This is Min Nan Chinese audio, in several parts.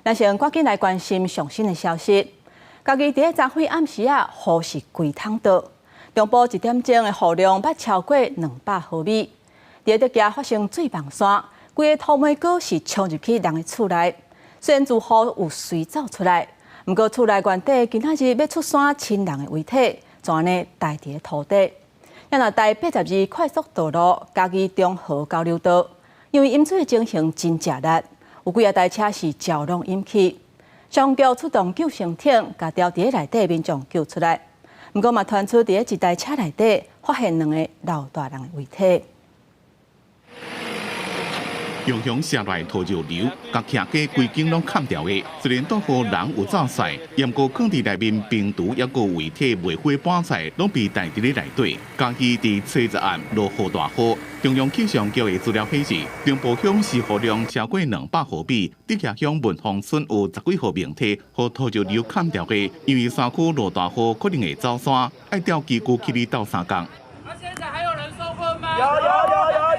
咱先趕緊來關心上新的消息。嘉義佇咧昨昏暗時啊，雨是規桶倒，中晡1點鐘的雨量捌超過200毫米。佇咧竹崎發生水崩山，規个塗煤膏是衝入去人的厝內。雖然住戶有隨走出來，毋過厝內原底今仔日欲出山親人的遺體，就按呢呆佇咧塗地。若台82快速道路嘉義中和交流道，因為淹水的情形真食力，有幾仔台車是澆攏淹去。消防局出動救生艇，共牢佇咧內底的民眾救出來。毋過嘛，傳出佇咧一台車內底發現兩个老大人的遺體。雄雄瀉來土石流，共徛家規間攏崁掉的。雖然拄好人有走出，毋過囥佇內面病毒抑閣遺體未腐棺材，攏被帶佇咧內底。嘉義佇初十暗落雨大雨，中央氣象局的資料顯示，中部鄉是雨量超過200毫米，竹崎鄉文峰村有十幾戶民宅予土石流崁掉的，因為山區落大雨可能會走山，愛調機具起來鬥相共。啊，現在還有人受困嗎？有有有有有。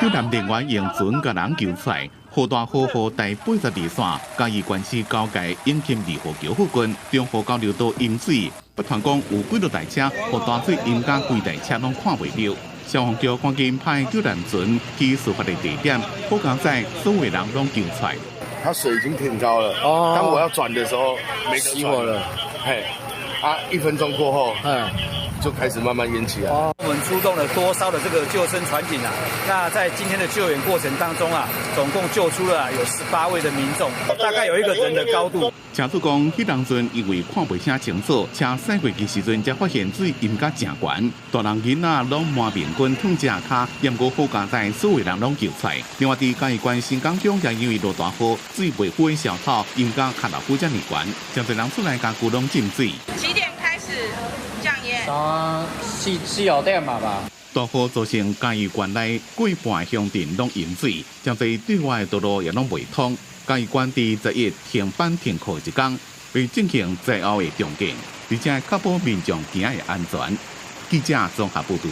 救援人員用船共人救出來，雨大雨予台82線，嘉義縣市交界永金二號橋附近，中和交流道淹水，不傳講有幾落台車予大水淹甲規台車攏看袂著。消防局趕緊派救援船去事發的地點，好佳哉所有人攏救出來。它水已經挺高了，哦，當我要轉的時候，沒得轉了，嘿，啊，1分鐘過後，就開始慢慢淹起來。我們出動了多艘的這個救生船艇啊，那在今天的救援過程當中啊，總共救出了有18位的民眾，大概有一個人的高度。車主講，彼當陣因為看袂啥清楚，車駛過去時陣才發現水淹甲誠懸，大人囡仔攏滿面筋痛隻跤，毋過好佳哉所有人攏救出來。另外，佇嘉義縣新港鄉也因為落大雨，水袂腐的小草淹甲跤頭趺遮爾懸，誠濟人厝內家具攏浸水。幾點開始降淹？三四四五點嘛吧。大雨造成嘉義縣內過半鄉鎮攏淹水，誠濟對外的道路也攏袂通。嘉義縣佇11停班停課一工，欲進行災後的重建，而且確保民眾行的安全。記者綜合報導。